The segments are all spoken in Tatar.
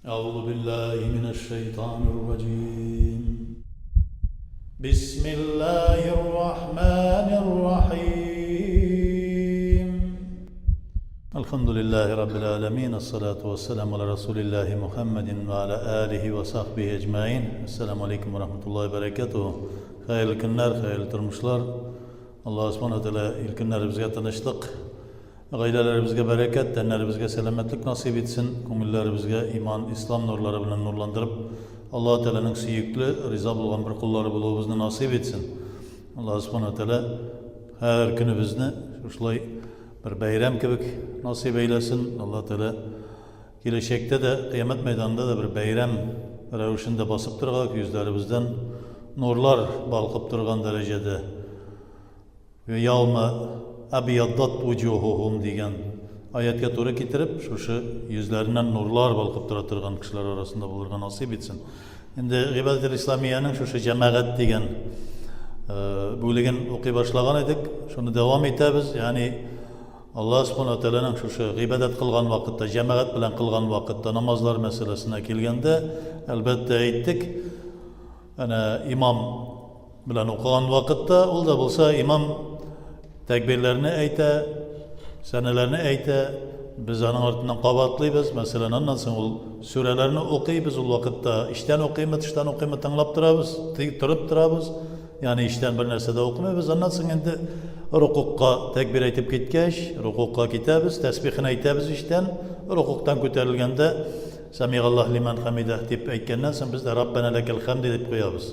أعوذ بالله من الشيطان الرجيم بسم الله الرحمن الرحيم الحمد لله رب العالمين الصلاة والسلام على رسول الله محمد وعلى آله وصحبه أجمعين السلام عليكم ورحمة الله وبركاته Хәерле көннәр, хәерле тормышлар. Аллаһ Субхану ва Тәгалә ил көннәребезгә тынычлык, гаиләләребезгә бәрәкәт, тәннәребезгә сәламәтлек насыйп итсен, күңелләребезгә иман, ислам нурлары белән нурландырып, Аллаһ Тәгаләнең сөекле, риза булган бер коллары булуыбызны насыйп итсен. Аллаһ Субхану ва Тәгалә һәр көнебезне шушылай бер бәйрәм кебек насыйп әйләсен. Аллаһ Тәгалә Киләчәктә дә, кыямәт мәйданында да бер бәйрәм рәвешендә басып торырга, йөзләребездән нурлар балкып торган дәрәҗәдә. Вә яума әбьяддат вуҗуһухум дигән аятькә туры китереп, шушы йөзләреннән нурлар балкып тора торган кешеләр арасында булырга насыйп итсен. Инде Гыйбадәтел Исламиянең шушы җәмәгать дигән бүлеген укый башлаган идек, шуны дәвам итәбез. Ягъни Аллаһ Субхана ва Тәгаләнең шушы гыйбадәт кылган вакытта, җәмәгать белән кылган вакытта намазлар мәсьәләсенә килгәндә, әлбәттә, әйттек, әнә имам белән укыган вакытта, ул да булса имам тәкбирләрне әйтә, сәнәләрне әйтә, без аның артыннан кабатлыйбыз, мәсәлән, аннан соң ул сүрәләрне укый, без ул вакытта эчтән укыймы, тыштан укыймы, тыңлап торабыз, торып торабыз. Ягъни эчтән бер нәрсә дә укымыйбыз. Аннан соң инде рукукка тәкбир әйтеп киткәч, рукукка китәбез, тәсбихен әйтәбез эчтән. Рукуктан күтәрелгәндә Самигаллаһ лиман хамидәһ дип әйткәннән соң без дә Раббана ләкәл хәмд дип куябыз.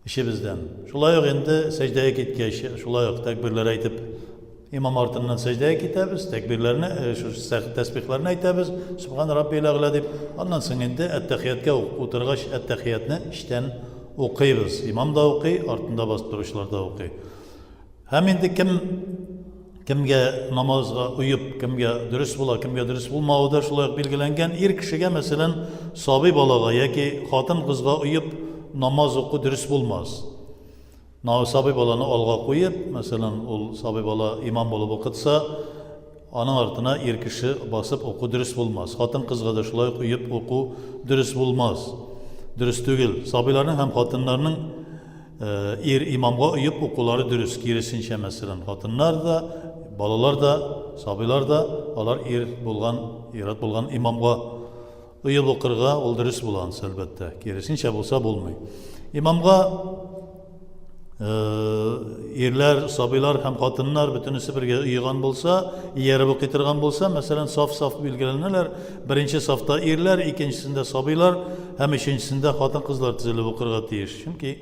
Эчебездән. Шулай ук инде сәҗдәгә киткәч, шулай ук тәкбирләр әйтеп Имам артыннан сәҗдәгә китәбез, тәкбирләрне, э, шушы тәсбихләрне әйтәбез, Субхан Раббил Әгъла дип. Аннан соң инде әттәхияткә утыргач, әттәхиятне эчтән укыйбыз. Имам да укый, артында басып торучылар да укый. Һәм инде кем кемгә намазга оеп, кемгә дөрес була, кемгә дөрес булмавы да шулай ук билгеләнгән. Ир кешегә, мәсәлән, сабый балага яки хатын-кызга оеп намаз уку дөрес булмас. Нау сабый баланы алга куеп, мәсәлән, ул сабый бала имам булып укытса, аның артына ир кеше басып уку дөрес булмас. Хатын-кызга да шулай ук оеп уку дөрес булмас. Дөрес түгел. Сабыйларның һәм хатыннарның ир имамга оеп укулары дөрес. Киресенчә, мәсәлән, хатыннар да, балалар да, сабыйлар да, алар ир булган, ир-ат булган имамга Оеп укырга ул дөрес була ансы, әлбәттә. Киресенчә булса булмый. Имамга ирләр, сабыйлар һәм хатыннар бөтенесе бергә оеган булса, ияреп укый торган булса, мәсәлән, саф-саф билгеләнәләр. Беренче сафта ирләр, икенчесендә сабыйлар һәм өченчесендә хатын-кызлар тезелеп укырга тиеш. Чөнки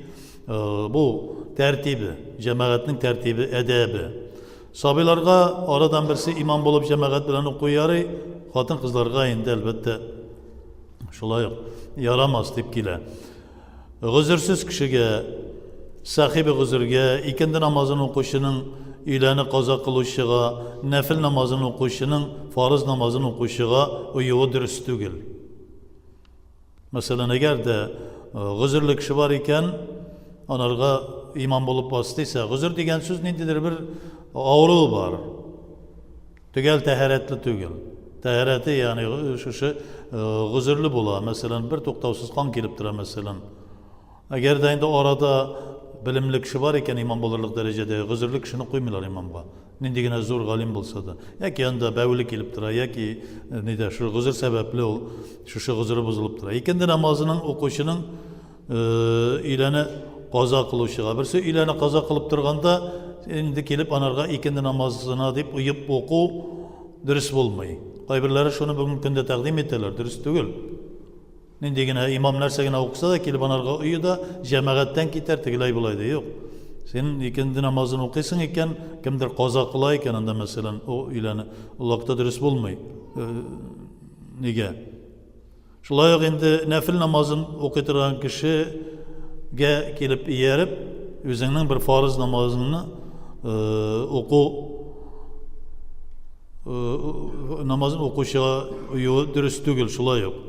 бу тәртибе, җәмәгатьнең тәртибе, әдәбе. Сабыйларга арадан берсе имам булып җәмәгать белән уку ярый, хатын-кызларга инде, әлбәттә, шулай ук ярамас дип килә. Гозерсез кешегә, сахибе гозергә, икенде намазын укучының өйләне каза кылучыга, нәфел намазын укучының фарыз намазын укучыга оюы дөрес түгел. Мәсәлән, әгәр дә гозерле кеше бар икән, анарга имам булып бас дисә, гозер дигән сүз ниндидер бер авыру бар. Төгәл тәһарәтле түгел. Тәһарәте, ягъни шушы гозерле була. Мәсәлән, бер туктаусыз кан килеп тора, мәсәлән. Әгәр дә инде арада белемле кеше бар икән, имам булырлык дәрәҗәдә, гозерле кешене куймыйлар имамга. Нинди генә зур галим булса да. Яки анда бәвеле килеп тора, яки э, нидә шул гозер сәбәпле ул шушы гозере бозылып тора. Икенде намазының укучының э, өйләне каза кылучыга. Берсе өйләне каза кылып торганда, инде килеп анарга икенде намазына дип уеп уку дөрес булмый. Кайберләре шуны бүгенге көндә тәкъдим итәләр, дөрес түгел. Нинди генә имам нәрсә генә укыса да, килеп анарга ою да, җәмәгатьтән китәр, тегеләй болай да юк. Син икенде намазын укыйсың икән, кемдер каза кыла икән анда, мәсәлән, ул өйләне, ул вакытта дөрес булмый. Э, нигә? Шулай ук инде нәфил намазын укый торган кешегә килеп ияреп, үзеңнең бер фарыз намазыңны э, уку э, намазын укучыга уюы дөрес түгел, шулай ук.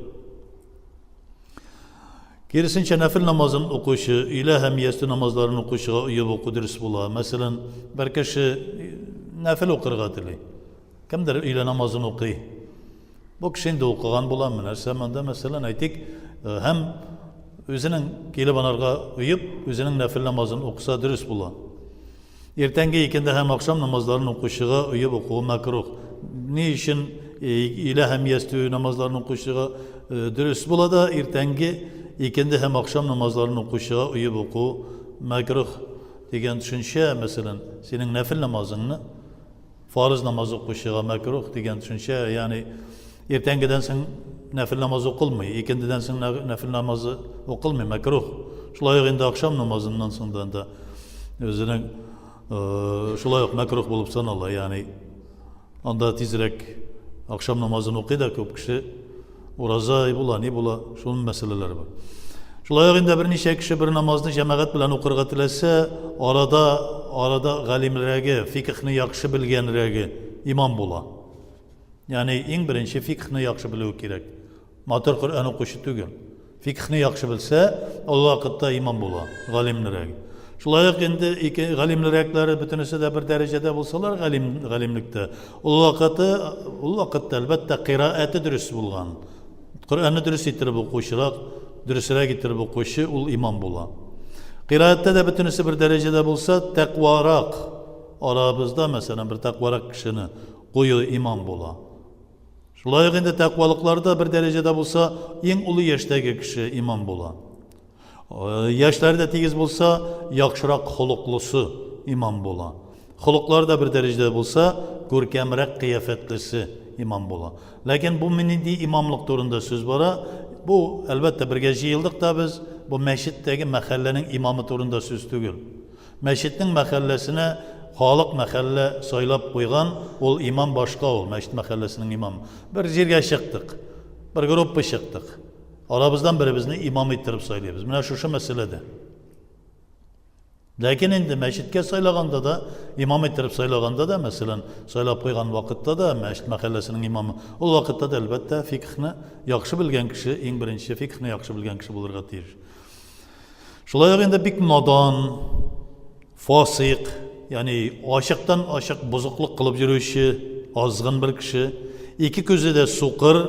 Киресенчә, нәфил намазын укучы, өйлә һәм ястү намазларын укучыга оеп уку дөрес була. Мәсәлән, бер кеше нәфил укырга тели. Кемдер өйлә намазын укый. Бу кеше инде укыган була, нәрсә монда, мәсәлән, әйтик, һәм үзенең килеп анарга оеп, үзенең нәфел намазын укыса дөрес була. Иртәнге икенде һәм ахшам намазларын укучыга оеп укуы мәкрух. Ни өчен илә һәм ястү намазларын укучыга дөрес була да, иртәнге икенде һәм ахшам намазларын укучыга оеп уку мәкрух дигән төшенчә, мәсәлән, синең нәфел намазыңны Фарыз намаз укучыга мәкрух дигән төшенчә, ягъни иртәнгедән соң нәфел намазы укылмый, икендедән соң нәфел намазы укылмый, мәкрух. Шулай ук инде ахшам намазыннан соң да инде үзенең шулай ук мәкрух булып санала, ягъни анда тизрәк ахшам намазын укый да күп кеше Ураза була, ни була, шуның мәсьәләләре бар. Шулай ук инде берничә кеше бер намазны җәмәгать белән укырга теләсә, арада арада галимрәге, фикхны яхшы белгәнрәге имам була. Ягъни иң беренче фикхны яхшы белүе кирәк. Матур Коръән укучы түгел. Фикхны яхшы белсә, ул вакытта имам була, галимлерәк. Шулай ук инде ике галимлерәкләре бөтенесе дә бер дәрәҗәдә булсалар галим галимлектә, ул вакыты ул вакытта әлбәттә кыйраәте дөрес булган. Коръәнне дөрес иттереп укучырак, дөресрәк иттереп укучы ул имам була. Кыйраәттә дә бөтенесе бер дәрәҗәдә булса, тәкъварак арабызда, мәсәлән, бер тәкъварак кешене кую имам була. Шулай ук инде тәкъвалыклар да бер дәрәҗәдә булса, иң олы яшьтәге кеше имам була. Яшьләр дә тигез булса, яхшырак холыклысы имам була. Холыклар да бер дәрәҗәдә булса, күркәмрәк кыяфәтлесе имам була. Ләкин бу нинди имамлык турында сүз бара? Бу, әлбәттә, бергә җыелдык та без, бу мәчеттәге мәхәлләнең имамы турында сүз түгел. Мәчетнең мәхәлләсенә халык мәхәллә сайлап куйган, ул имам башка ул, мәчет мәхәлләсенең имамы. Бер җиргә чыктык, бер группа чыктык. Арабыздан беребезне имам иттереп сайлыйбыз. Менә шушы мәсьәләдә. Ләкин инде мәчеткә сайлаганда да, имам иттереп сайлаганда да, мәсәлән, сайлап куйган вакытта да мәчет мәхәлләсенең имамы, ул вакытта да әлбәттә фикхны яхшы белгән кеше, иң беренче фикхны яхшы белгән кеше булырга тиеш. Шулай ук инде бик надан, фасыйк, ягъни ачыктан-ачык бозыклык кылып йөрүче азгын бер кеше, ике күзе дә сукыр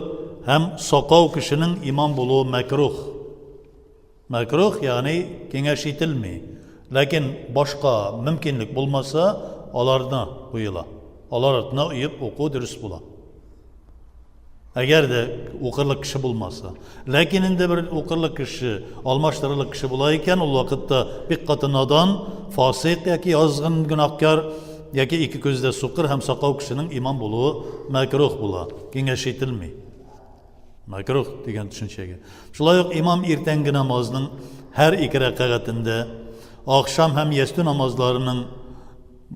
һәм сакау кешенең имам булуы мәкрух. Мәкрух, ягъни киңәш ителми. Ләкин башка мөмкинлек булмаса, аларны куела. Алар артына оеп уку дөрес була. Әгәр дә укырлык кеше булмаса. Ләкин инде бер укырлык кеше, алмаштырырлык кеше була икән, ул вакытта бик каты надан, фасыйк яки азгын гөнаһкар, яки ике күздә сукыр һәм сакау кешенең имам булуы мәкрух була, киңәш ителми. Мәкрух дигән төшенчәгә. Шулай ук имам иртәнге намазның һәр ике рәкәгатендә, ахшам һәм ястү намазларының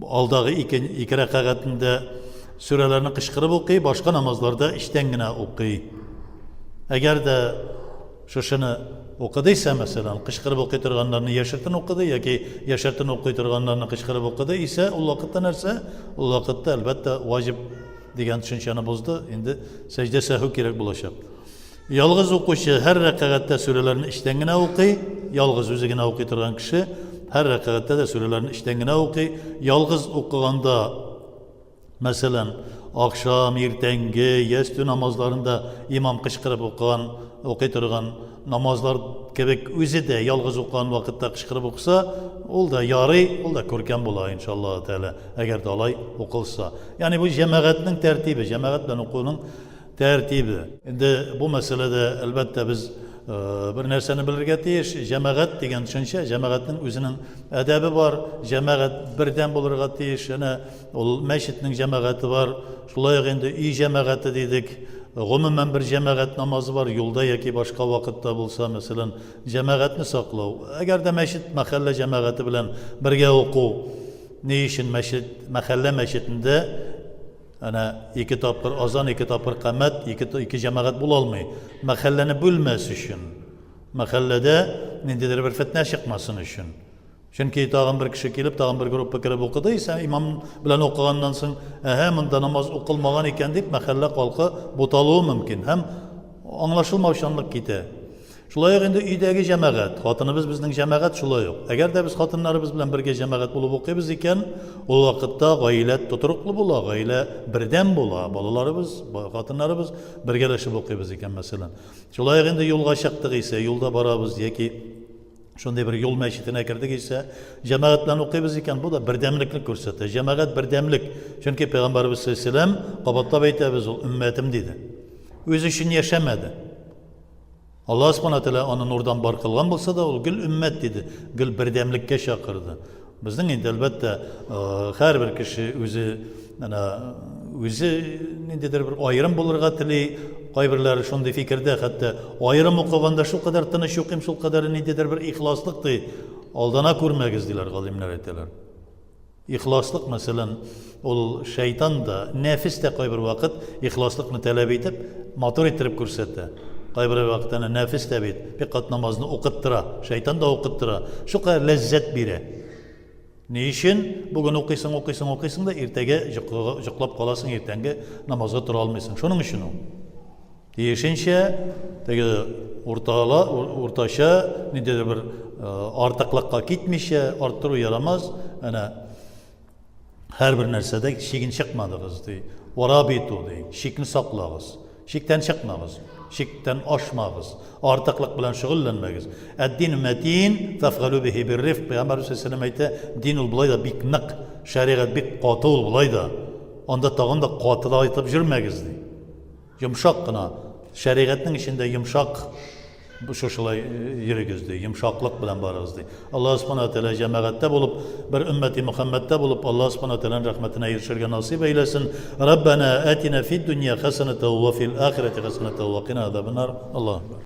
Алдагы ике, ике рәкәгатендә сүрәләрне кычкырып укый, башка намазларда эчтән генә укый. Әгәр дә шушыны укыдыйса, мәсәлән, кычкырып укый торганнарны яшертен укыды яки яшертен укый торганнарны кычкырып укыды исә, ул вакытта нәрсә? Ул вакытта, әлбәттә, ваҗиб дигән төшенчәне бозды, инде сәҗдә сәһү кирәк булачак. Ялгыз укучы һәр рәкәгатьтә сүрәләрне эчтән генә укый, ялгыз үзе генә укый торган кеше һәр рәкәгатьтә дә сүрәләрне эчтән генә укый. Ялгыз укыганда, мәсәлән, ахшам, иртәнге, ястү намазларында имам кычкырып укыган, укый торган намазлар кебек үзе дә ялгыз укыган вакытта кычкырып укыса, ул да ярый, ул да күркәм була, иншаллаһу тәгалә, әгәр дә алай укылса. Ягъни бу җәмәгатьнең тәртибе, җәмәгать белән укуның Тәртибе. Инде бу мәсьәләдә, әлбәттә, без бер нәрсәне белергә тиеш. Җәмәгать дигән төшенчә, җәмәгатьнең үзенең әдәбе бар, җәмәгать бердәм булырга тиеш. Әнә ул мәчетнең җәмәгате бар, шулай ук инде өй җәмәгате дидек. Гомумән бер җәмәгать намазы бар, юлда яки башка вакытта булса, мәсәлән, җәмәгатьне саклау. Әгәр дә мәчет, мәхәллә җәмәгате белән бергә уку, ни өчен мәчет, мәхәллә мәчетендә Әнә ике тапкыр азан, ике тапкыр камәт, ике, ике җәмәгать була алмый. Мәхәлләне бүлмәс өчен. Мәхәлләдә ниндидер бер фетнә чыкмасын өчен. Чөнки тагын бер кеше килеп, тагын бер группа кереп укыды исә, имам белән укыганнан соң, әһә, монда намаз укылмаган икән дип, мәхәллә халкы буталуы мөмкин һәм аңлашылмаучанлык китә. Шулай ук инде өйдәге җәмәгать, хатыныбыз безнең җәмәгать шулай ук. Әгәр дә без хатыннарыбыз белән бергә җәмәгать булып укыйбыз икән, ул вакытта гаилә тотрыклы була, гаилә бердәм була, балаларыбыз, хатыннарыбыз бергәләшеп укыйбыз икән, мәсәлән. Шулай ук инде юлга чыктык исә, юлда барабыз яки шундый бер юл мәчетенә кердек исә, җәмәгать белән укыйбыз икән, бу да бердәмлекне күрсәтә. Җәмәгать бердәмлек. Чөнки Пәйгамбәребез саллаллаһу алейһи ва сәлләм, кабатлап әйтәбез, ул өммәтем диде. Үзе өчен яшәмәде. Аллаһ Субхана Тәгалә аны нурдан бар кылган булса да, ул гел өммәт диде, гел бердәмлеккә чакырды. Безнең инде, әлбәттә, һәрбер кеше үзе менә үзе ниндидер бер аерым булырга тели, кайберләре шундый фикердә, хәтта аерым укыганда шулкадәр тыныч укыйм, шулкадәр ниндидер бер ихласлык ди. Алдана күрмәгез, диләр галимнәр әйтәләр. Ихласлык, мәсәлән, ул шәйтан да, нәфес тә кайбер вакыт ихласлыкны таләп итеп, матур иттереп күрсәтә. Кайбер вакыт әнә нәфес тә бит бик кат намазны укыттыра, шәйтан да укыттыра. Шулкадәр ләззәт бирә. Ни өчен? Бүген укыйсың, укыйсың, укыйсың да иртәгә йоклап каласың, иртәнге намазга тора алмыйсың. Шуның өчен ул. Тиешенчә, теге уртала, уртача, ниндидер бер артыклыкка китмичә, арттыру ярамас. Әнә һәрбер нәрсәдә чиген чыкмадыгыз, ди. Варабиту, ди. Чикне саклагыз. Чиктән чыкмагыз. Чиктән ашмагыз. Артыклык белән шөгыльләнмәгез. Әд-дин мәтин, фәфгалу бихи биррифк. Пәйгамбәрбез саллаллаһу алейһи әйтә, дин ул болай да бик нык, шәригать бик каты ул болай да. Анда тагын да катылайтып йөрмәгез, ди. Йомшак кына, шәригатьнең эчендә йомшак шушылай йөрегез, ди, йомшаклык белән барыгыз, ди. Аллаһ Субхана Тәгалә җәмәгатьтә булып, бер өммәти Мөхәммәдтә булып, Аллаһ Субхана Тәгаләнең рәхмәтенә ирешергә насыйп әйләсен. Раббана атина фид дөнья хәсәнәтә ва фил ахирәти хәсәнәтә ва кина азабаннар. Аллаһу акбар.